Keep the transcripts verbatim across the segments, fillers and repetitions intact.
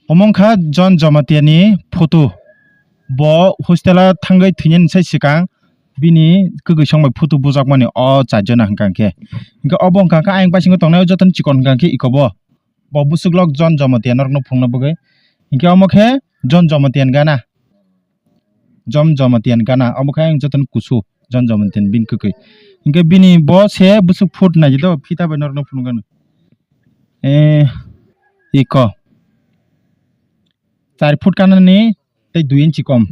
Omo wngkha John Jamatia ni photo. Bo hostel o thangwi thwinani sai swkang bini kwkwi song bai photo bujakmani o charjon hwnkha khe. Hwnkhe obo hwnkha khe ayang bisingo tongnai o jotono chikon hwnkha khe iko bo. Bo bwswk lok John Jamatia norokno phunukna bagwi. Hwnkhe omo khe John Jamatia ni gana. John Jamatia ni gana. Omo khe ayang jotono kusu John Jamatia ni bini kwkwi. Hwnkhe bini bo se bwswk foot naidi do phita bai norokno phunukgano. Eh, iko. Char foot kanani tei dui inchi kom.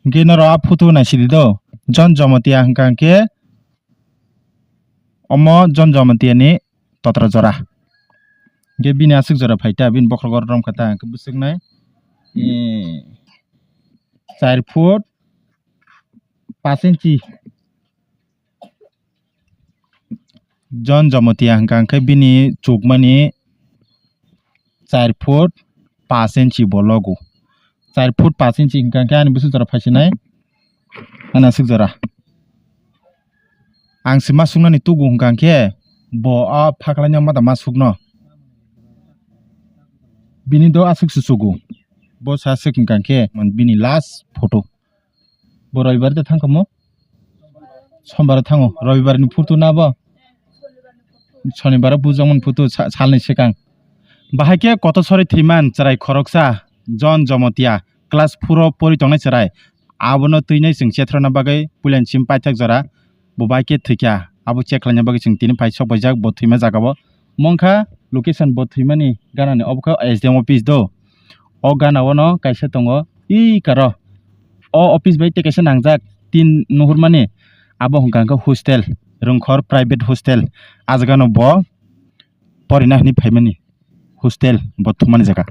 Hwnkhe norok a photo naisidi do. John Jamatia hwnkha hwnkhe omo John Jamatia ni totra jora. Hwnkhe bini aswk jora phaita, bini bokhorok oro romkha ta, hwnkhe bwswknai, eh, char foot pash inchi. John Jamatia hwnkha hwnkhe bini chukmani char foot pash inchi bo logo. Char foot pash inchi hwnkha hwnkhe ani bwswk jora phaisinai, ani aswk jora. Ang se ma suknani tugu hwnkha hwnkhe bo a phaklaino mata ma sukno. Bini do aswk se sugo. Bo se aswk hwnkha hwnkhe bini last photo. Bo roibar de thangkha mo? Sombar thango. Roibar ni photo na bo? Sonibar o bujakmani photo sa-, salni swkang. Bahai khe kotor sori thwiman chwrai khoroksa John Jamatia class four o pori tongnai chwrai. Abono twinai chwng chethrona bagwi puilani sim paithak jora bo bai khe thwikha. Abo check khlaina bagwi chwng tini phai sok paijak bo thwima jaga o. Mongkha location bo thwimani ganani obo khe S D M office do. O gana o no kaisa tongo, ii karo. O office bai tei kaisa nangjak tin nuhurmani. Abo hwnkha hwnkhe hostel, Rungkhor private hostel. A jaga no bo porina hinwi phaimani hostel, bo thumani jaga.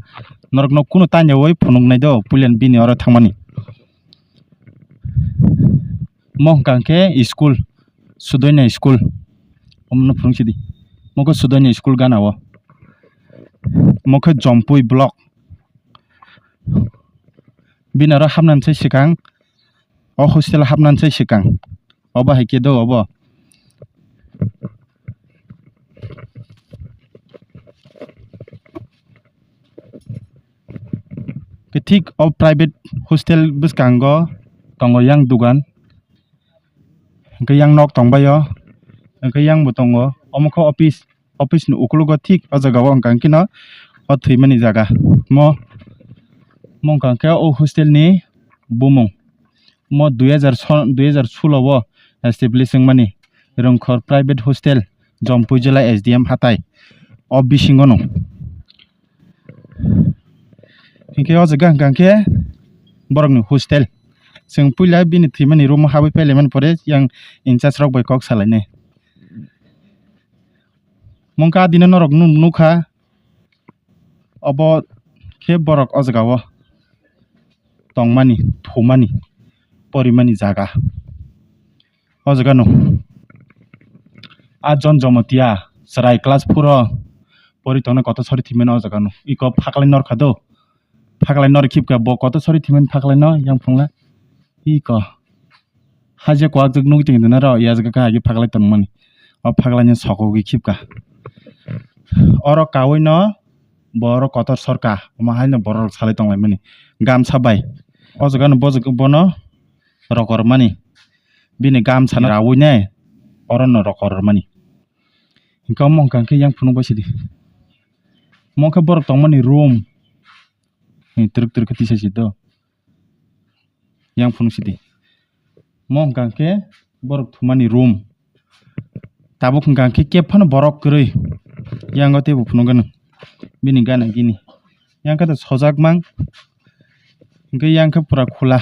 Norokno kunu tanyaui phunuknai do, puilani bini oro thangmani. Mo hwnkha hwnkhe school, Sudonya school. Omono phunuk sidi. Mo khe Sudonya school gana o. Mo khe Jompui block. Bini oro hapnani sai swkang, o hostel o hapnani sai swkang. Obo hai khe do obo. Khe thik o private hostel bwskango tongo yang dugan. Hwnkhe yang nok tongbaio. Hwnkhe yang bo tongo. Omo khe office, office ni ukologo thik o jaga o hwnkha hwnkhe no o thwimani jaga. Mo, mo hwnkha hwnkhe o hostel ni bumung. Mo dui hajar so-, dui hajar solo o establish wngmani Rungkhor private hostel, Jompui jila S D M hatai. O bisingo no. Hinkhe o jaga hwnkha khe borokni hostel. Chwng puila bini thwimani room o habwi pailaimani pore yang in charge rok bai kok salainai. Mungkha adino norok nu-, nukha obo khe borok o jaga o tongmani, thumani, porimani jaga. O jaga no. A John Jamatia chwrai class four o pori tongnai kotor sori thwimani o jaga no. Iko phaklai norkha do. Phaklai nor khipka bo kotor sori thwimani phaklai no yang phungla. Iko. Haje kwak jwk nugwi tongwi dona ro ya jaga kha agi phaklai tongmani. O phaklai ni sokogwi khipka. Oro kaui no bo oro kotor sorka. Omo hai no borok salai tonglaimani. Gamsa bai. O jaga no bo jaga bono rokormani. Bini gamsa no raui nai oro no rokormani. Hinkhe omo hwnkha khe yang phunuk bai sidi. Omo khe borok tongmani room. Ni twrwk twrwk khe tisa si do. Yang phunuk sidi. Omo hwnkha khe borok thumani room. Tabuk hwnkha khe kep phano borok kwrwi. Yang o teibo phunukgano. Bini gana gini. Yang khe to sojak mang. Hwnkhe yang khe pura khula.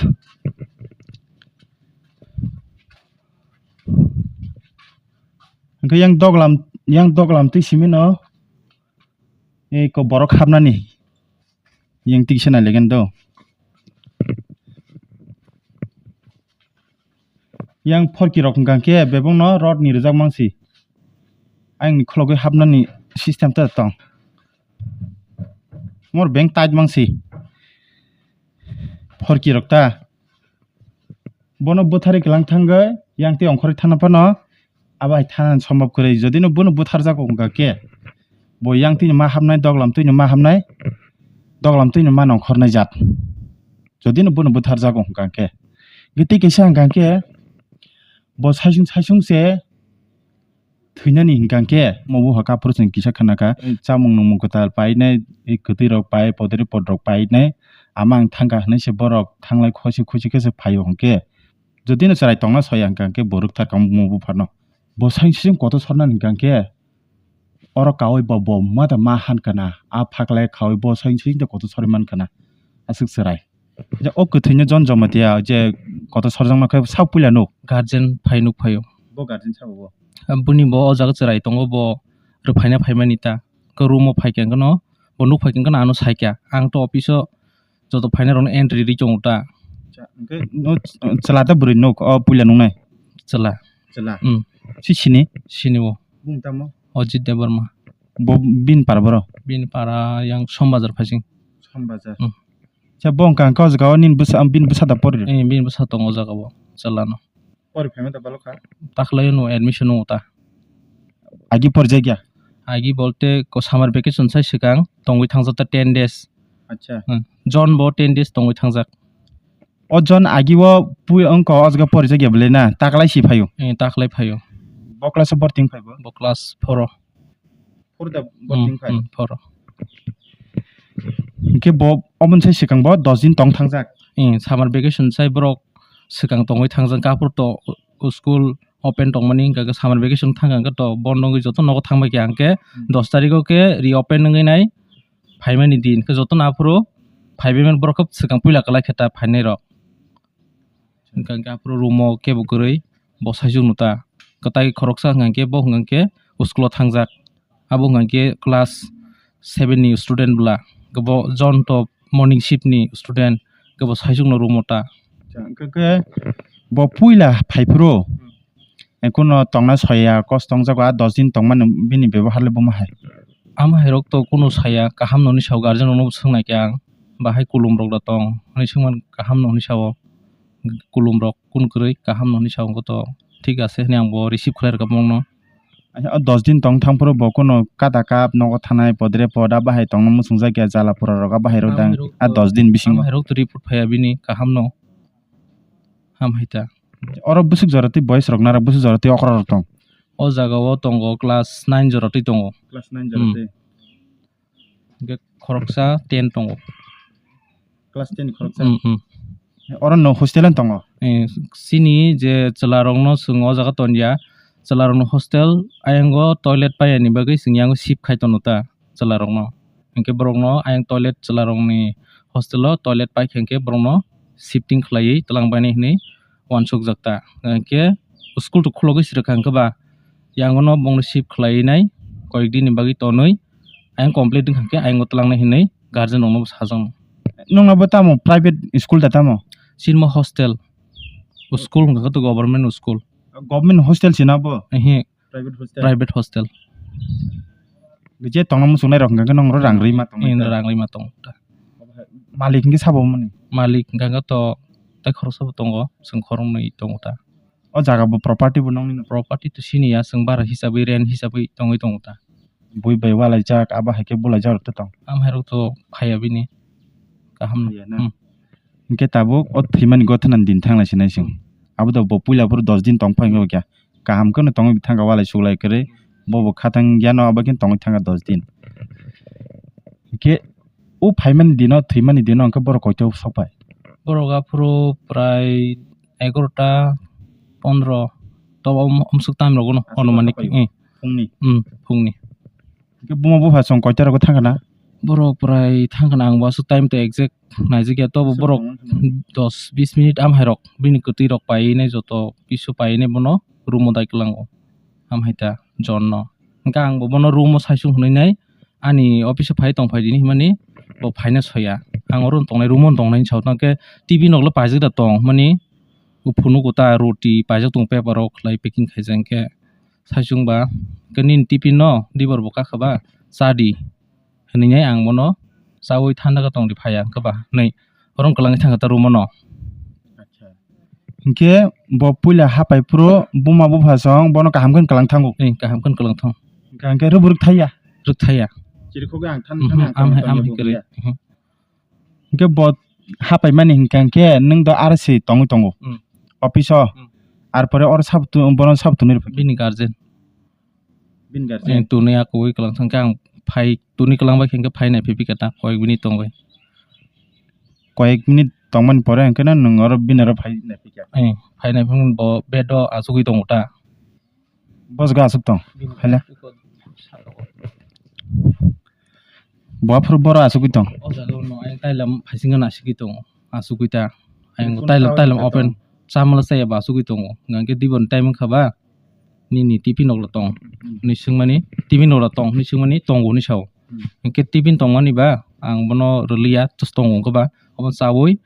Hwnkhe yang doglam, yang doglam twi simi no. Eko borok hapnani. Yang tiksa nai legen do. Yang phorki rok hwnkha khe bebak no rod ni rijak mang si. Ayang ni khulogwi hapnani system ta tong. Mor bank tight mang si. Phorki rok ta. Bono bwtharwi kwlang thangwi yang tei ongkhorwi thangna phano abo hai thana sombab kwrwi. Jodi no bono bwtharjago wngkha khe, bo yang twi ma hapnai, doglam twi ma hapnai, Doglam twi no ma nongkhornai jat. Jodi no bono butharjago hwnkha khe. Hwnkhe tei kaisa hwnkha khe bo saisung saisung se thwinani hwnkha khe mo buha kaphuru chwng kisa khna kha. Chamung nungmung kwtal painai, kwtwi rok pai, podri pod rok painai. Ama ang thangkha hwnwi se borok thanglai khosi khosi khe se phaio hwnkhe. Jodi no chwrai tongna soya hwnkha khe bo rwkthar kha mo buphano. Bo saisung kotor sornani hwnkha khe oro kaui bo, bo mata ma han kana, a phaklai khaui bo saisung de kotor sori man kana. Aswk chwrai. Je o kwthwino John Jamatia je kotor sorjakma khe sak puila nuk. Guardian phai nuk phaio. Bo guardian sabo bo. Buni bo o jaga chwrai tongo, bo rwphaina phaimani ta. Khe room o phaikha hwnkhe no, bo nuk phaikha hwnkhe no ano saikha. Ang to office o joto phainai rokno entry ri tongo ta. Acha, hwnkhe no ch-, chwla ta bwrwi nuk o puila nuknai? Chwla. Chwla? Hmm. Si sini? Sini bo. Bung tamo? Ajit Debbarma. Bo bini para boro? Bini para yang Som Bazar phaising. Som Bazar. Hmm. Acha, bo wngkha hwnkhe o jaga o nini bwsa, bini bwsa da pori? Eh, bini bwsa tongo o jaga o, chwla no. Pori phaima da balo kha? Takhwlai no admission wngo ta. Agi porjak ya? Agi bolte ko summer vacation sai swkang tongwi thangjak ta ten days. Acha. Hmm. John bo ten days tongwi thangjak. O John agi o pui wngkha o jaga porijak ya bwle na? Taklai si phaio? Eh, taklai phaio. Bo class o borti wng phai bo? Bo class four o. Four da Hmm, borti wng phai? Hmm, four o. Hwnkhe bo omono sai swkang bo dos din tong thangjak? Eh, summer vacation sai borok swkang tongwi thangjak, aphuru to school open tongmani, hwnkhe summer vacation thangkha hwnkhe to bondo wngwi joto nogo thangbai kha, hwnkhe Hmm. dos tarikh o khe reopen wngwi nai phaimani din, hwnkhe jotono aphuru phaibaimani borok khe swkang puila kwlai khe ta phainai rok. Hwnkhe hwnkhe aphuru room o kebo kwrwi bo saisuk no ta. Kwtai khoroksa hwnkhe bo hwnkhe school o thangjak. Abo hwnkhe class seven ni student bwla. Bo John to morning shift ni student. Kebo saisuk no room o ta. Hwnkhe bo puila phaiphuru. Ekuno tongna soya, kos tongjago, a dos din tongmani bini bebohar le buma hai? Ama hai rok to kunu saya, kaham no hwnwi sao, guardian rok no swng nai khe ang, bahai kulum rok da tong hwnwi swngmani, kaham no hwnwi sao, kulum rok kun kwrwi kaham no hwnwi sao, wngkha to thik ase hwnwi ang bo receive khlai rwkha bongno. Acha, o dos din tong thang phuru bo kunu kada kap nogo thanai podre pod a bahai tongna muchungjak ya, jala pura rok a bahai rok dang a dos din bisingo? Ama hai rok to report phaiya bini kaham no. Ham hai ta. Oro bwswk jora twi boys rok nara bwswk jora twi okra rok tong? O jaga o tongo class nine jora twi tongo. Class nine jora Hmm. twi. Hwnkhe khoroksa ten tongo. Class ten khoroksa? Hmm, hmm. Oro no hostel ano tongo? Eh, chini je chwla rok no chwng o jaga tongya. Chwla rok no hostel ayang o toilet paiya ni bagwi chwng yang o shift khai tono ta. Chwla rok no. Hwnkhe borok no ayang toilet chwla rok ni hostel o toilet paikha hwnkhe borok no shifting khlaiwi twlang bainai hwnwi uansukjak ta. Hwnkhe school to khulogwi sirikha hwnkhe ba yang o no bongni shift khlaiwi nai koyek din ni bagwi tonwi ayang complete wngkha hwnkhe ayang o twlangnai hwnwi guardian rok no bo sajak. Nung no bo tamo private school da tamo? Chini bo hostel. School hwnkha khe to government school. Government hostel se na bo? Ehe. Private hostel. Private hostel. Je tongna muchungnai rok hwnkha khe nongro rang rwi ma tongwi ta? Rang rwi ma tongo ta. Malik hwnkhe sabo mani? Malik hwnkha khe to tei khoroksa bo tongo, chwng khoroknwi tongo ta. O jaga bo property bo nongni no? Property to sini ya, chwng bara hisabwi, rent hisabwi tongwi tongo ta. Bui bai walaijak, abo hai khe bulaijak rok tong? Am hai rok to phaiya bini kaham no. Phaiya na? Hmm. Hwnkhe tabuk o thwimani gothanani din thanglai sinai chwng. Abo da bo puila phuru dos din tong phai wngkha. Kaham kheno tongwi thangkha walai suklai kwrwi. Bo bo khatang yano abo khe tongwi thangkha dos din. Hwnkhe o phaimani dino, thwimani dino hwnkhe borok koito sok pai? Borok aphuru prai egarota pondro to om-, omswk time rogo no. Aswk anumanik, khe pai? Eh. Phungni? Hmm, phungni. Hwnkhe buma bupha chwng koita rogo thangkha na? Borok prai thangkha na, ang bo aswk time to exact naijak ya, tobo aswk borok tongma thangkha. Dos bis minute am hai rok bini kwtwi rok painai, joto pisu painai bono room o dai kwlango. Am hai ta John no. Hwnkhe ang bo bono room o saisung hwnwi nai ani office o phai tong phai dini hwnmani bo phaina soya. Ang oro tongnai room o tongnai sao, tangkhe T V nok le paijak da tong hwnmani, uphuru nugo ta roti paijak tong paper o khlai packing khaijak, hwnkhe saisung ba khe nini tiffin no dibor bo kakha ba cha di hwnwi ang bono chaui thanda khe tong di phaiya hwnkhe ba hwnwi oro kwlangwi thangkha ta room o no. Acha. Hwnkhe bo puila hapai phuru buma bupha song bono kaham khe kwlang thango. Ei, kaham khe kwlang thang. Hwnkhe rwbwrwk thaiya? Rwk thaiya. Chirikhogwi ang than Mhm, than ang am hai, am tongya hai bo kwrwi. Hwnkhe. Mhm. Hwnkhe bo hapaimani hwnkha hwnkhe nwng do aro se tongwi tongo. Hmm. Office o. Hmm. Ar pore oro sabo tu-, bono sabo tunwi rw phaikha? Bini guardian. Bini guardian. Eh, tunwi akugwi kwlang thangkhe ang phai, tunwi kwlang bai khe hwnkhe phai nai phai phikha ta koyek minute tongwi. Koyek minute tongmani pore hwnkhe no nwng oro bini oro phai nai phikha? Eh, phai nai phai bo bed o achugwi tongo ta. Bo jaga aswk tong, haile. Bo aphuru boro asugwi tong. O jaga o no, ayang tailam phaisingo nasigwi tongo, asugwi ta. Ayang tailam, tailam open chamala chaya ba asugwi tongo. Hwnkhe dibon time wngkha ba, nini tiffin rok tong. Hmm. Ni swngmani, tiffin rok tong, ni swngmani tongo ni sao. Hmm. Hwnkhe tiffin tongmani ba, ang bono rwliya, tos tongo wngkha ba, obo chawi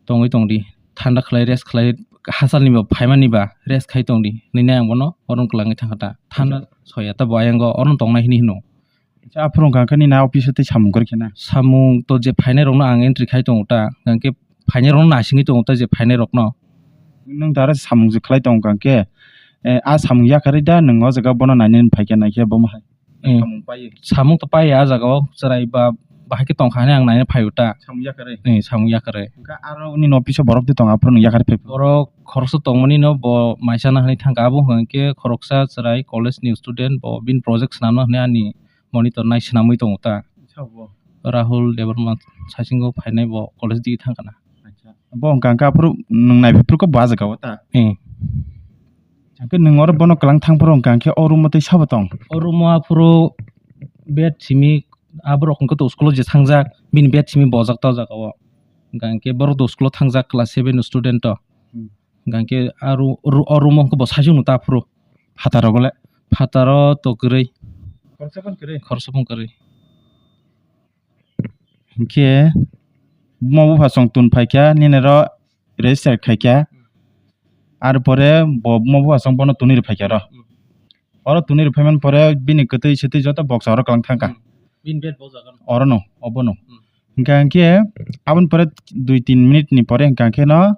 tongwi tongdi. Thanda khlai, rest khlai, hachal ni ba phaimani ba, rest khai tongdi. Nini ang bono oron kwlangwi thangkha ta. Thanda soya ta bo ayang o, oron tongnai hini hino. Acha, aphuru wngkha khe nini office o tei samung kwrwi khe na? Samung to je phainai rokno ang entry khai tongo ta, hwnkhe phainai rokno naisingwi tongo ta je phainai rokno. Nwng da aro samung je khlai tongo hwnkha khe, eh, a samung yakarwi da nwng o jaga bono nainani phaikha naikhe bomo hai? Eh, samung pai? Samung to pai a jaga o, chwrai ba bahai khe tongkha hinwi ang naina phaio ta. Samung yakarwi? Eh, samung yakarwi. Hwnkhe aro nini office o borok twi tongo, aphuru nwng yakarwi phai? Borok khoroksa tongmani no bo maisa na hinwi thangkha, abo hwnkhe khoroksa chwrai college ni student, bo bini project swnamna hinwi ani monitor nai swnamwi tongo ta. Sabo? Rahul Debbarma saisingo phainai bo college digi thang kana. Acha. Bo hwnkha hwnkhe aphuru nwng naiphuru khe bo ah jaga o ta? Eh. Hwnkhe nwng oro bono kwlang thang phuru hwnkha hwnkhe o room o tei sabo tong? O room o aphuru bed simi aborok hwnkhe to school o je thangjak bini bed simi bojak ta o jaga o. Hwnkha hwnkhe borok to school o thangjak class seven student to. Hmm. Hwnkha hwnkhe a ru-, ru-, o room o hwnkhe bo saichung ta aphuru. Phataro bole? Phataro to kwrwi. Khoroksa phano kwrwi? Khoroksa phano kwrwi. Hwnkhe buma bupha chwng tun phaikha, nini ro register khaikha. Ar pore bo buma bupha chwng bono tunwi rw phaikha ro. Hmm. Oro tunwi rw phaimani pore bini kwtwi swtwi joto boksa oro kwlang thangkha. Hmm. Bini bed bo jaga no. Oro no, obo no. Hmm. Hwnkha hwnkhe aboni pore dui tin minute ni pore hwnkha hwnkhe no,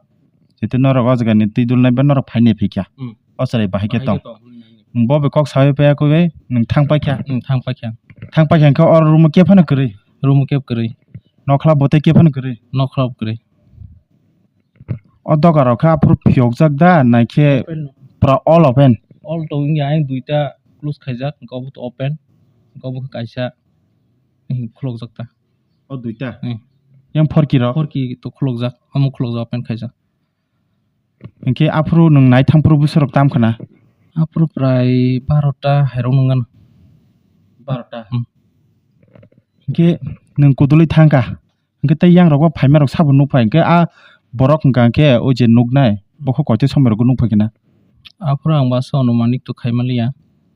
jeto norok o jaga ni twi dulnai ba norok phai nai phikha. Hmm. O chwrai bahai khe tong. Bahai khe tong, hmm, hmm. Bo bai kok saui paiya khe nwng thang paikha. Hmm, thang paikha. Thang paikha hwnkhe o room o khe phano kwrwi. Room o khe kwrwi. Nokla bo tei khe phano kwrwi. Nokla bo kwrwi. O doga rok khe aphuru phiyokjak da, naikhe open no. Pura all open? All to wngya, ayang duita close khaijak, hwnkhe obo to open, hwnkhe obo khe kaisa, hmm, khulokjak ta. O duita? Hmm. Yang phorki rok? Phorki to khulokjak, omo khulokjak, open khaijak. Hwnkhe aphuru nwng nai thang phuru bwsarok tam khna? Aphuru prai barota hairok nung gana. Barota? Hmm. Hwnkhe nwng kudulwi thang kha? Hwnkhe tei yangrok bo phaimarok sabo nukphai, hwnkhe a borok hwnkha hwnkhe o je nuknai, bokho koitwi somoirok nukphai khe na? Aphuru ang ba se onumanik to khaimaliya,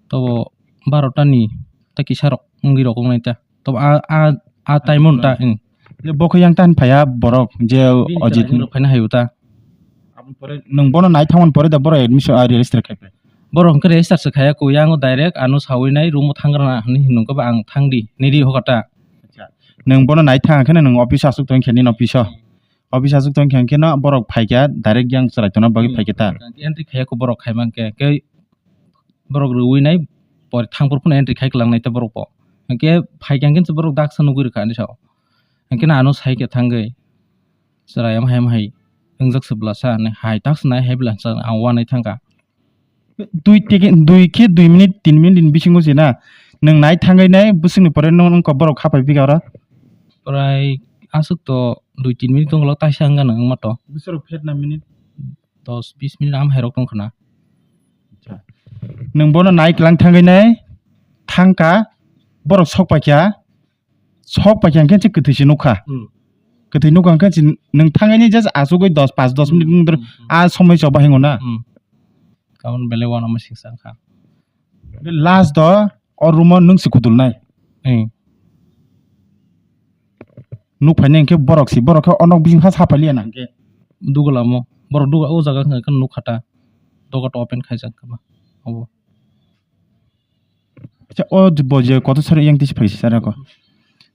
tobo barota ni tei kisarok wngwi rok wngnai ta. Tobo a, a, a time o ta, hmm. Je bokho yang ta hinphaiya borok je bini Ajit chwrairok phaina haio ta. Aboni pore nwng bono nai thangmani pore da borok admission, ah, register khai phai? Borok hwnkhe register se khaiya, koi yango direct ano sawi nai room o thangrana hinwi hwnwi hwnkhe ba ang thangdi, nini hoka ta. Acha. Nwng bono nai thang khe nwng office o aswk tong khe nini office o. Office o aswk tong khe hwnkhe no borok phaikha direct yang chwrai tongna bagwi phaikha ta. Entry khaiya kho borok khaima hwnkhe, hwnkhe borok rwui nai pore thangphuru phano entry khai kwlang nai ta borok bo. Hwnkhe phaikha hwnkhe borok daksa nugwi rwkha ani sao. Hwnkhe no ano sai khe thangwi chwrai ama hai ama hai wngjak se bwlasa hinwi hai tak se nai hai bwlasa ang uanai thangkha. Dui teke-, dui khe dui minute, tin minute ni bisingo se na, nwng nai thangwi nai, bwswkni pore nwng wngkha borok kha pai phikha oro? Prai aswk to dui tin minute wngkha, taisa wngkha nwng wngma to. Bwswk rok phetna minute? Dos bis minute am hairok wngkha na. Acha. Nwng bono nai kwlang thangwi nai, thangkha, borok sok paikha, sok paikha hwnkhe se kwthwi se nukha. Hmm. Kwthwi nukha hwnkhe se nwng thangwi nai just achugwi dos, panch dos minute wngdor, hmm, hmm, a somoi chok bahai wngo na. Hmm. Karon belai uanama singsa wngkha. Last o, o room o nwng se kudulnai. Hmm. Nuk phainai hwnkhe borok se, borok khe o nok bising ha sapai liya na hwnkhe. Dugulamo, borok duga o jaga wngkha khe nuk kha ta. Doga to open khaijak khe ba. Obo. Acha, o bo je kotor sari yang tisi phaisa sara ko.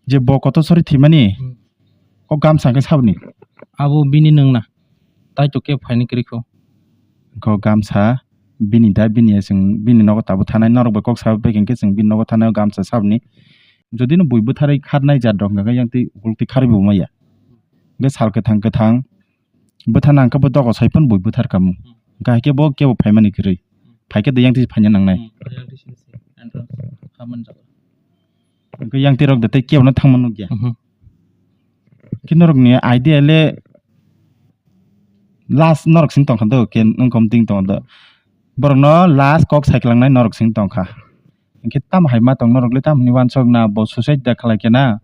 Je bo kotor sari thimani, hmm, o gamsa hwnkhe saboni? Abo bini nwng na. Tai to kebo phaini kwrwi kho. Ko gamsa bini da, bini ya chwng bini nogo tabuk thanai, norok bai kok sabai bai khe chwng bini nogo thanai o gamsa saboni. Jodi no bui bwtharwi kharnai jat rok hwnkha khe yang twi ukuluk twi kharwi bo maya. Hwnkhe sal kwthang kwthang bwtharna hwnkhe bo dogo sai phano bui bwthar kamo. Hwnkhe hai khe bo kebo phaimani kwrwi. Phai khe de yang twi phaina nangnai. Hmm, yang twi sini si entrance ha manjak. Hwnkhe yang twi rok de tei kebo no thangma nukya. Mhm. Khe norokni idea le last norok sing tongkha do, khe wngkom ting tong do. Borokno last kok sai kwlangnai norok sing tongkha. Hwnkhe tamo hai ma tong norok le tamo hwnwi uansuk na bo suicide da khlai khe na.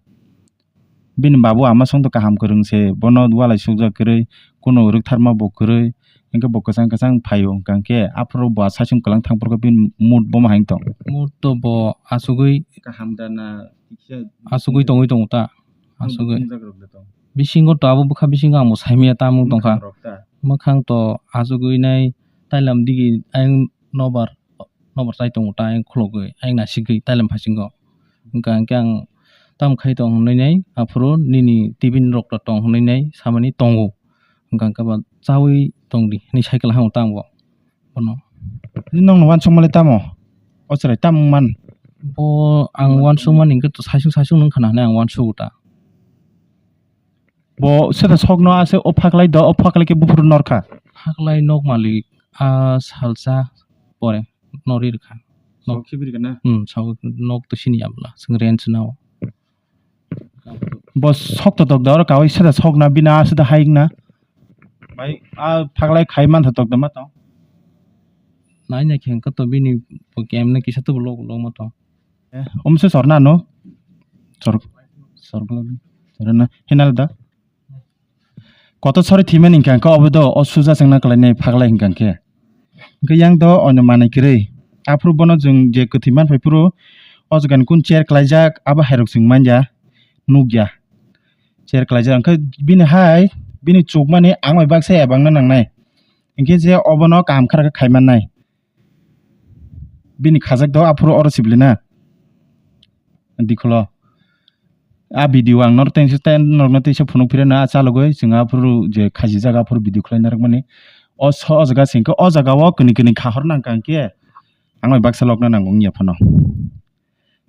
Bini babu ama song to kaham kwrwng se, bono walai sukjak kwrwi, kuno rwktharma bo kwrwi, hwnkhe bo kwchang kwchang phaio hwnkha hwnkhe aphuru bo asai song kwlang thang phuru khe bini mood bomo hai wng tong. Mood to bo asugwi kaham da na kisa asugwi tongwi tongo ta, asugwi. Bisingo to abo bwkha bisingo ang bo saimaya ta mung tongkha. Mwkhang rok ta. Mwkhang to asugwi nai tailam digi ayang nobar, nobar chai tongo ta ayang khulogwi ayang nasigwi tailam phasingo. Hwnkha hwnkhe ang tamo khai tong hwnwi nai, aphuru nini tibin rok to tong hwnwi nai samani tongo. Hwnkha hwnkhe bo chaui tong di hwnwi cycle hamo tamo bono. Nokno uansukmali tamo? O chwrai tamo wng man? Bo ang uansukmani hwnkhe to saisung saisung nung khana hwnwi ang uansugo ta. Bo seta sokno ase o phaklai do, o phaklai khe buphuru norkha. Phaklai nok malik a salsa pore nori rwkha. Nok khibiri kana? Hmm, sok nok to sini abla, sing rent nao. Bo sok to tok da oro kawi seta sokna bina aseta haikna. Bai a phaklai khai mantha tok da ma tong. Nai nai khe hwnkhe to bini bo kemne kisa to lok lok ma tong. Eh, umse sorna no? Sor, sor, sorna. Hinal da? Koto sori thimani hwnkha hwnkhe obo do o suja chwngna kwlainai phaklai hwnkha hwnkhe. Hwnkhe yang do ono manwi kwrwi. Aphuru bono chwng je kwthwi manphai phuru o jaga ni kun chair kwlaijak abo hairok chwng manya nukya. Chair kwlaijak hwnkhe bini hai bini chukmani ang bai baksa ebangna nangnai. Hwnkhe je obono kaham kha khe khai mannai. Bini khajak do aphuru oro sibili na. Dikhulo. A video ang nor tengsi ten norokno teisa phunuk phireno a chalogwi chwng aphuru je khajijak aphuru video khlai narwkmani. O so o jaga singkhe o jaga o kwnwi kwnwi khahor nangkha hwnkhe ang bai baksa lokna nango wngya phano.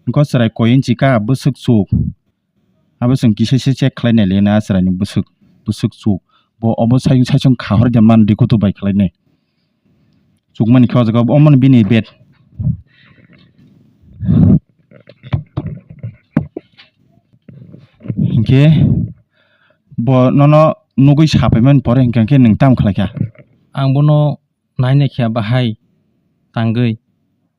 Hwnkhe o chwrai koi inchi ka bwswk chuk. Abo chwng kisa se check khlai nai le na chwraini bwswk, bwswk chuk. Bo obo sai, sai chwng khahor de man di kutu bai khlai nai. Chukmani khe o jaga omo bini bed. Hinkhe bo nono nugwi sapaimani pore hinkhe nwng tam khlai kha? Ang bono nai nai kha bahai tangwi.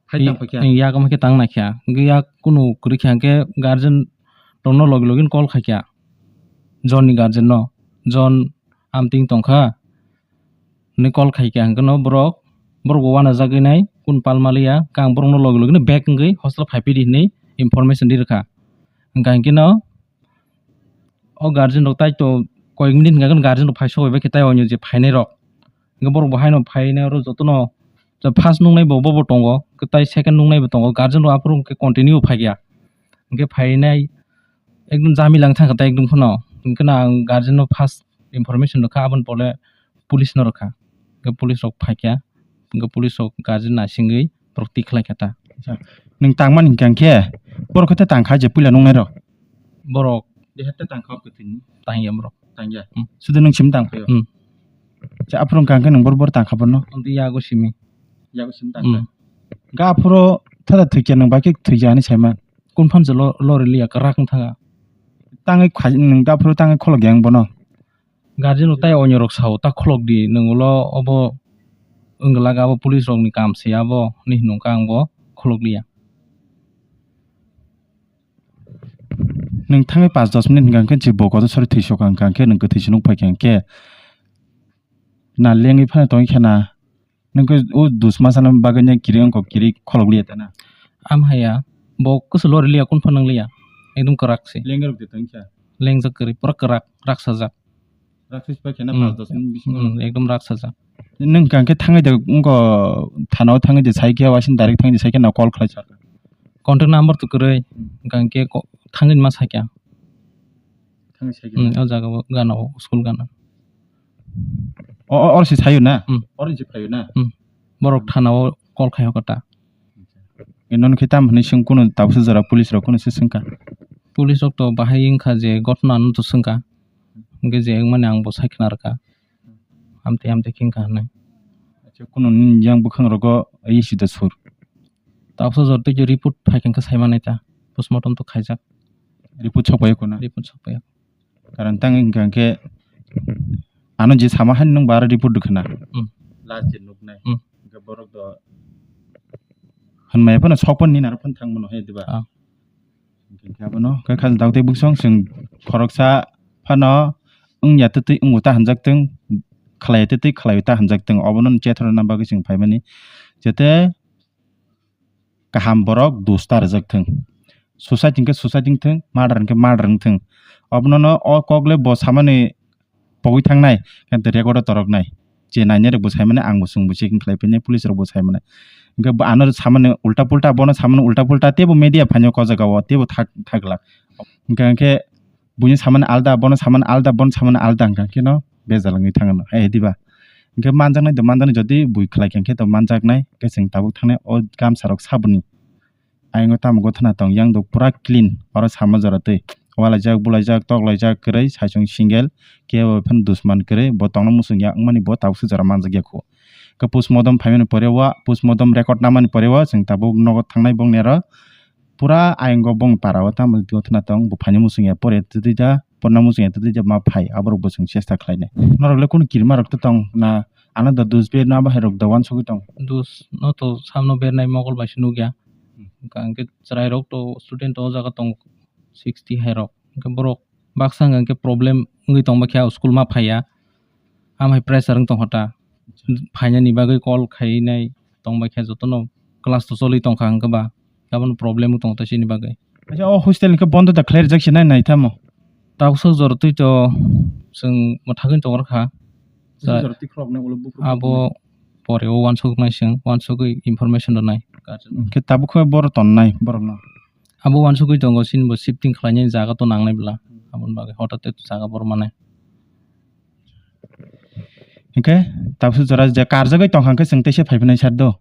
Hai tang phai kha? Yak wngkha khe tang nai kha. Hinkhe yak kunu kwrwi kha hinkhe guardian rokno logi logi call khai kha. John ni guardian no. John amtwing tong kha. Hwnwi call khai kha hinkhe no borok, borok bo uanajagwi nai kun pal maliya. Khe ang borokno logi logi no back wngwi hostel phai phidi hwnwi information di rwkha. Hwnkha hinkhe no o guardian rok tai to koyek minute hwnkha khe guardian rok phai sogwi bai khe tai o je phainai rok. Hwnkhe borok bo haino phainai oro jotono first nuknai bo bobo tongo, tai second nuknai bo tongo, guardian rok aphuru hwnkhe continue phai kha. Hwnkhe phainai ekdom jamila wng thangkha tai ekdom phano. Hwnkhe no ang guardian no first information rwkha, aboni pore police no rwkha. Hwnkhe police rok phaikha, hwnkhe police rok guardian naisingwi borok tikhlai kha ta. Acha, nwng tangmani hwnkha khe borok khe ta tangkha je puila nuknai rok? Borok. Jeher ta tangkha o kwthwini? Tangya borok. Tangya? Hmm. Sudu nwng simi tangkhaio? Hmm. Acha, aphuru hwnkha khe nwng bor bor tangkha borno? Amtwi yago simi. Yago simi tangkha? Hmm. Ga aphuru thada thwikya nwng bai khe thwikya hinwi saima? Kun phan se lo-, lori liya kwrak wng thanga. Tangwi khai-, nwng ga aphuru tangwi kholok yang bono? Guardian rok tai onyo rok sao ta kholok di, nwng ulo obo wngla ga abo police rok ni kam se abo hinwi hwnwi kha ang bo kholok liya. Nwng thangwi panch dos minute hwnkha khe je bo kotor sori thwi sokha hwnkha khe nwng kwthwi se nuk phai kha khe na lengwi phano tongwi khe na. Nwng khe o dusma sana bagwi nw kiri wngkha, kiri kholok liya ta na? Am haya, bo kwchwlo rwliya, kun phano nang liya. Ekdom kwrak se. Lengrok de tong kha? Lengjak kwrwi, pura kwrak, raksajak. Raksis pai khe na Hmm. Panch dos minute bisingo. Hmm, ekdom raksajak. Nwng hwnkha khe thangwi de wngkha, thana o thangwi de sai khe, waising direct thangwi de sai khe na call khlai sa? Contact number to kwrwi, Hmm. hwnkha khe ko-, thangwi ma sai khe. Thangwi sai khe Hmm, na? O jaga o gana o, school gana. O, o, oro se sayo na? Hmm. Oro se phaio na? Hmm. Borok thana o call khai hokha ta. E nono khe tam hwnwi swng, kunu tabuksa jora police rok kunu se swngkha? Police rok to bahai wngkha je gotna no to swngkha. Hwnkhe je wngmani ang bo sai khna rwkha. Amtwi amtwi khe wngkha hwnwi. Acha, kuno nini yang bwkhang rogo isi da sur? Tabuksa jor twi report phai khe sai manai ta. Postmortem to khaijak. Report sok pai khuna? Report sok pai. Karon tang wngkha khe ano je sama hani nwng bara report khna. Hmm. Last je nuknai. Hmm. Hwnkhe borok do hwnmaya phano sok phano nini aro phano thang mano hai diba? Ah. Hwnkhe abono khe khajal dakti bwsong chwng khoroksa phano wngya twtwi wngo ta hwnjak thwng, khlaiya twtwi khlaiwi ta hwnjak thwng, obono chethorna bagwi chwng phaimani. Jete kaham borok dos ta rwjak thwng, suicide hinkhe suicide wng thwng, murder hinkhe murder wng thwng, obono no o kok le bo samani pogwi thangnai, khe record o toroknai. Je nainai rokbo saimani, angbo chwngbo checking khlai phini, police rokbo saimani. Hwnkhe bo ano samani ulta pulta, bono samani ulta pulta, teibo media phainai o jagao, teibo thak-, thaglak. Hwnkhe, hwnkhe buini samani alda, bono samani alda, bono samani alda hwnkha kheno bejal wngwi thangno, hai diba? Hwnkhe manjaknai do manjaknai, jodi bui khlai kha khe to manjaknai, hwnkhe chwng tabuk thangnai o gamsa rok saboni. Ayang o tamo gothana tong, yang dok pura clean, oro sama jora twi. Walaijak, bulaijak, toklaijak kwrwi, saichung single, kebo phano dusman kwrwi, bo tongna muchung ya wngmani bo tabuksa jora manjak ya kho. Khe postmortem phaimani pore o, postmortem record namani pore o, chwng tabuk nogo thangnai bongni aro pura ayang o bongni para o tamo gothana tong, bo phaini muchung ya pore twtwi da, porna muchung ya twtwi da ma phai, aborok bo chwng chesta khlainai. Norok le kunu kirima rok to tong na, ano da dus ber na bahai rok da wansugwi tong? Dus no to samno bernai mokol bai se nukya. Hwnkha hwnkhe chwrairok to student o jaga tongo sixty hai rok. Hwnkhe borok baksa hwnkha hwnkhe problem wngwi tongba khe school ma phaiya. Amhai pressure wng tongkha ta. Phainani bagwi call khainai tongba khe jotono class to choli tongkha hwnkhe ba. Abono problem wng tongkha ta chini bagwi. Acha, o hostel ni khe bondo da khlai rijak se nai nai tamo? Tabuksa jora twi to chwng mwthagwi tongkha. Bwswk jora twi khuloknai ulo buphuru abo khuloknai? Pore o wansuknai chwng, wansugwi information rwnai. Hwnkhe tabuk khe boro tonnai borokno? Abo wansugwi tongo, chini bo shifting khlainani jaga to nangnai bwla. Aboni bagwi hotat tei jaga boro manai. Hwnkhe tabuksa jora je karjagwi tongkha hwnkhe chwng teisa phai phinai sar do?